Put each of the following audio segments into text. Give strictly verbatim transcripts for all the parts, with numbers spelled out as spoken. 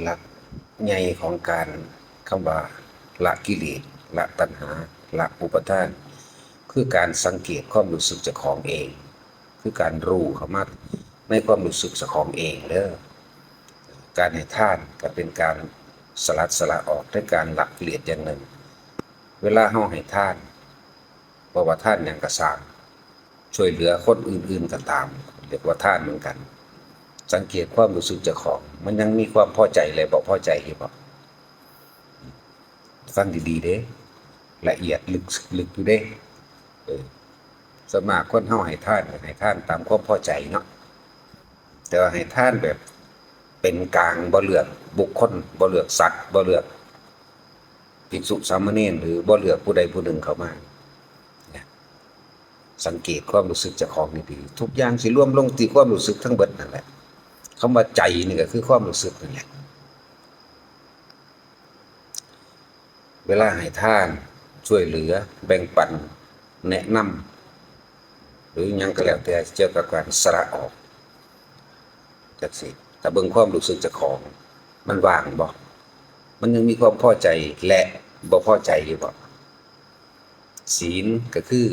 หลักใหญ่ของการ คำว่าละกิเลส ละตัณหา ละอุปาทาน คือการสังเกตความรู้สึกเจ้าของเอง คือการรู้เข้ามาในความรู้สึกเจ้าของเองเด้อ การให้ทานก็เป็นการสลัดสละออกในการละกิเลสอย่างหนึ่ง เวลาเฮาให้ทาน บ่ว่าทานหยังก็ซ่าง ช่วยเหลือคนอื่นๆก็ตาม เรียกว่าทานเหมือนกัน สังเกตความรู้สึกเจ้าของ มันยังมีความพอใจและบ่พอใจอยู่บ่ ฟังดีๆเด้ ละเอียดลึก ลึกอยู่เด้ เออ ส่วนมากคนเฮาให้ทาน ให้ทานตามความพอใจเนาะ แต่ว่าให้ทานแบบเป็นกลาง บ่เลือกบุคคล บ่เลือกสัตว์ บ่เลือกภิกษุสามเณร หรือบ่เลือกผู้ใดผู้หนึ่งเข้ามา เนี่ย สังเกตความรู้สึกเจ้าของดีๆ ทุกอย่างสิรวมลงที่ความรู้สึกทั้งเบิดนั่นแหละ คำว่าใจนี่ก็คือความรู้สึกนั่นแหละ เวลาให้ทาน ช่วยเหลือ แบ่งปัน แนะนำ หรือหยังก็แล้วแต่เกี่ยวกับการสละออก จังซี้ ถ้าเบิ่งความรู้สึกเจ้าของ มันว่างบ่ มันยังมีความพอใจและบ่พอใจอยู่บ่ ศีลก็คือ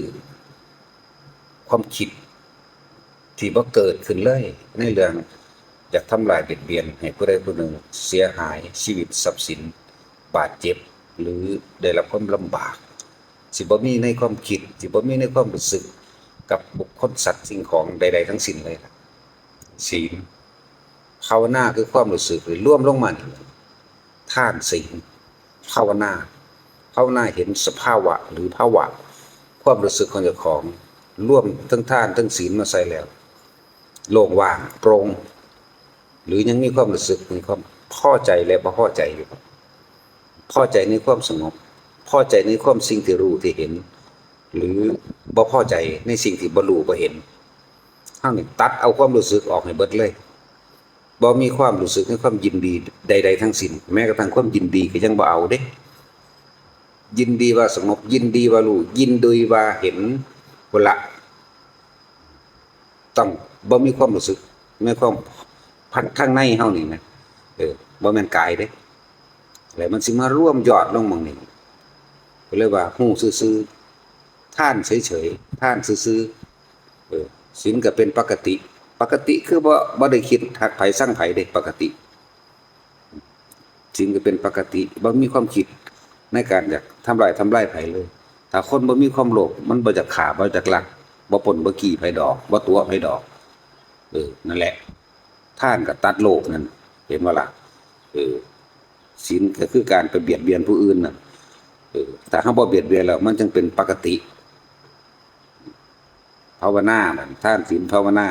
ความคิดที่บ่เกิดขึ้นเลย ในเรื่องอยากทำร้ายเบียดเบียนให้ผู้ใดผู้หนึ่งเสียหายชีวิตทรัพย์สิน บาดเจ็บ หรือได้รับความลำบาก สิบ่มีในความคิด สิบ่มีในความรู้สึกกับบุคคลสัตว์สิ่งของใดๆทั้งสิ้นเลยล่ะ ศีล ภาวนาคือความรู้สึกรวมลงมานี่ ทานศีล ภาวนา ภาวนาเห็นสภาวะหรือภาวะ ความรู้สึกของเจ้าของ รวมทั้งทานทั้งศีลมาใส่แล้ว โล่งว่างโปร่ง หรือยังมีความรู้สึกมีความพอใจและบ่พอใจอยู่ พอใจในความสงบ พอใจในความสิ่งที่รู้ที่เห็น หรือบ่พอใจในสิ่งที่บ่รู้บ่เห็น เฮานี่ตัดเอาความรู้สึกออกให้เบิดเลย บ่มีความรู้สึกในความยินดีใดๆทั้งสิ้น แม้กระทั่งความยินดีก็ยังบ่เอาเด้ ยินดีว่าสงบ ยินดีว่ารู้ ยินดีว่าเห็น พุ้นละ ต้องบ่มีความรู้สึกในความ ทางในเฮานี่นะ เออ บ่แม่นกายเด้ แล้วมันสิมารวมยอดลงหม่องนี้ ก็เลยว่าฮู้ซื่อๆ ทานเฉยๆ ทานซื่อๆ เออ ศีลก็เป็นปกติ ปกติคือบ่ บ่ได้คิดฮักไผชังไผเด้ ปกติ ศีลก็เป็นปกติ บ่มีความคิดในการอยากทำร้าย ทำลายไผเลย ถ้าคนบ่มีความโลภ มันบ่อยากฆ่า บ่อยากลัก บ่ปล้น บ่จี้ไผดอก บ่ตั๋วไผดอก เออ นั่นแหละ ทานก็ตัดโลภนั่น เห็นบ่ล่ะ เออ ศีลก็คือการไปเบียดเบียนผู้อื่นน่ะ เออ ถ้าเฮาบ่เบียดเบียนแล้ว มันจึงเป็นปกติ ภาวนานั่น ทานศีลภาวนา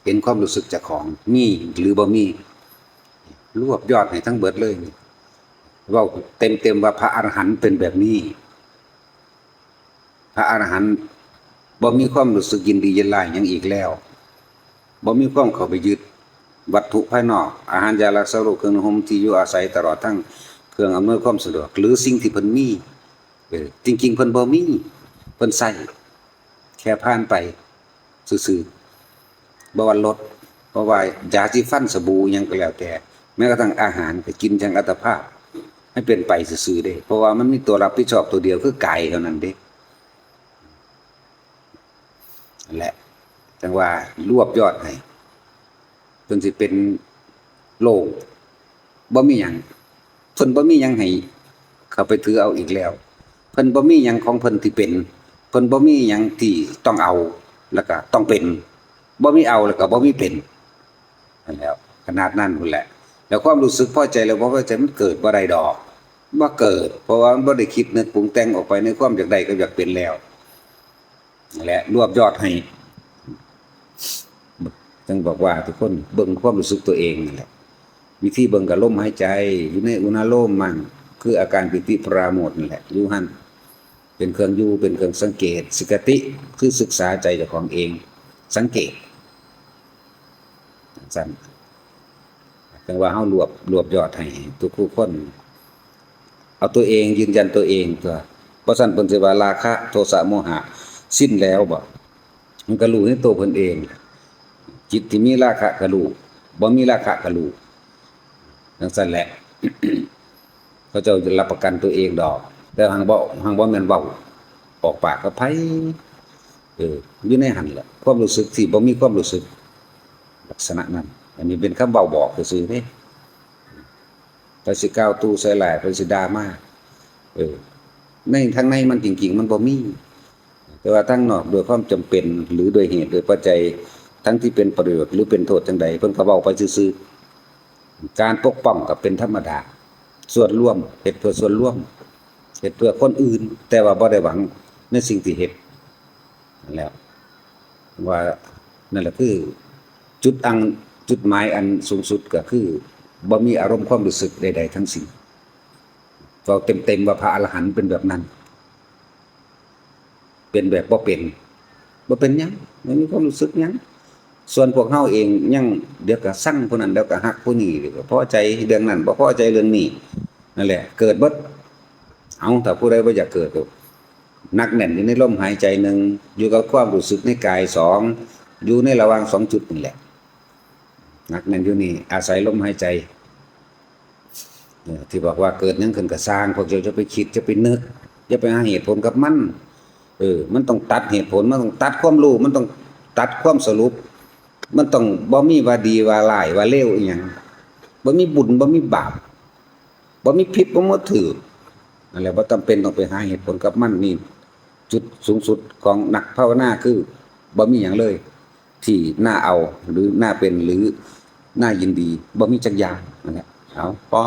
เห็นความรู้สึกเจ้าของ มีหรือบ่มี รวบยอดให้ทั้งเบิดเลยนี่ เว้าเต็มๆว่าพระอรหันต์เป็นแบบนี้ พระอรหันต์บ่มีความรู้สึกยินดียินร้ายหยังอีกแล้ว บ่มีความเข้าไปยึดวัตถุภายนอก อาหารยารักษาโรค เครื่องนุ่งห่มที่อยู่อาศัย ตลอดทั้งเครื่องอำนวยความสะดวก หรือสิ่งที่เพิ่นมี เออ จริงๆเพิ่นบ่มี เพิ่นใช้แค่ผ่านไปซื่อๆ บ่ว่ารถ บ่ว่ายาสีฟัน สบู่ หยังก็แล้วแต่ แม้กระทั่งอาหารก็กินอย่างอัตภาพ ให้เป็นไปซื่อๆเด้ เพราะว่ามันมีตัวรับผิดชอบตัวเดียวคือกายเท่านั้นเด้ นั่นแหละ จั่งว่ารวบยอดให้ เพิ่นสิเป็นโล่ง บ่มีหยัง เพิ่นบ่มีหยังให้เข้าไปถือเอาอีกแล้ว เพิ่นบ่มีหยังของเพิ่นที่เป็น เพิ่นบ่มีหยังที่ต้องเอา แล้วก็ต้องเป็น บ่มีเอาแล้วก็บ่มีเป็น นั่นแหล้ว ขนาดนั้นพุ้นแหละ แล้วความรู้สึกพอใจและบ่พอใจมันเกิดบ่ได้ดอก บ่เกิด เพราะว่ามันบ่ได้คิดนึกปรุงแต่งออกไปในความอยากได้กับอยากเป็นแล้ว นั่นแหละ รวบยอดให้ จั่งบอกว่าทุกคนเบิ่งความรู้สึกตัวเองนั่นแหละ วิธีเบิ่งก็ลมหายใจ อยู่ในอุณาโลมมั่ง คืออาการปีติปราโมทย์นั่นแหละ อยู่หั่น เป็นเครื่องอยู่ เป็นเครื่องสังเกต สิกติ คือศึกษาใจเจ้าของเอง สังเกต จั่งซั้น จั่งว่าเฮารวบ รวบยอดให้ทุกผู้คน เอาตัวเอง ยืนยันตัวเองตั๊ว บ่ซั้นเพิ่นสิว่าราคะ โทสะ โมหะ สิ้นแล้วบ่ มันก็รู้ในตัวเพิ่นเอง จิตที่มีราคะก็รู้ บ่มีราคะก็รู้ จั่งซั้นแหละ เขาเจ้ารับประกันตัวเองดอก แต่หังบ่ หังบ่แม่นเว้าออกปากกับไผ เออ อยู่ในหั่นแหละ ความรู้สึกที่บ่มีความรู้สึก ลักษณะนั้น อันนี้เป็นคำเว้าบอกซื่อๆเด้ ไผสิกล่าวตู่ใส่ร้าย ไผสิด่ามา เออ ใน ทางในมันจริงๆมันบ่มี แต่ว่าทางนอกด้วยความจำเป็น หรือด้วยเหตุด้วยปัจจัย ทั้งที่เป็นประโยชน์หรือเป็นโทษจั่งใด เพิ่นก็เว้าไปซื่อๆ การปกป้องก็เป็นธรรมดา ส่วนรวม เฮ็ดเพื่อส่วนรวม เฮ็ดเพื่อคนอื่น แต่ว่าบ่ได้หวังในสิ่งที่เฮ็ด นั่นแหละ ว่า นั่นแหละคือ จุดอัง จุดหมายอันสูงสุดก็คือ บ่มีอารมณ์ความรู้สึกใดๆทั้งสิ้น เว้าเต็มๆว่าพระอรหันต์เป็นแบบนั้น เป็นแบบบ่เป็น บ่เป็นหยัง บ่มีความรู้สึกหยัง ส่วนพวกเฮาเองยัง เดี๋ยวก็ซังผู้นั้น เดี๋ยวก็ฮักผู้นี้ เดี๋ยวก็พอใจเรื่องนั้น บ่พอใจเรื่องนี้ นั่นแหละ เกิดเบิด เอา ถ้าผู้ใดบ่อยากเกิดก็หนักแน่นอยู่ในลมหายใจหนึ่ง อยู่กับความรู้สึกในกายสอง อยู่ในระหว่างสองจุดนี่แหละ หนักแน่นอยู่นี่ อาศัยลมหายใจ เออ ที่บอกว่าเกิดหยังขึ้นก็ซ่าง พวกเจ้าจะไปคิด จะไปนึก อย่าไปหาเหตุผลกับมัน เออ มันต้องตัดเหตุผล มันต้องตัดความรู้ มันต้องตัดความสรุป มันต้องบ่มีว่าดีว่าร้ายว่าเลวอีหยัง บ่มีบุญ บ่มีบาป บ่มีผิด บ่มีถูก นั่นแหละ บ่จำเป็นต้องไปหาเหตุผลกับมัน นี่จุดสูงสุดของนักภาวนาคือบ่มีหยังเลย ที่น่าเอา หรือน่าเป็น หรือน่ายินดี บ่มีจักอย่าง นั่นแหละ เอา พอ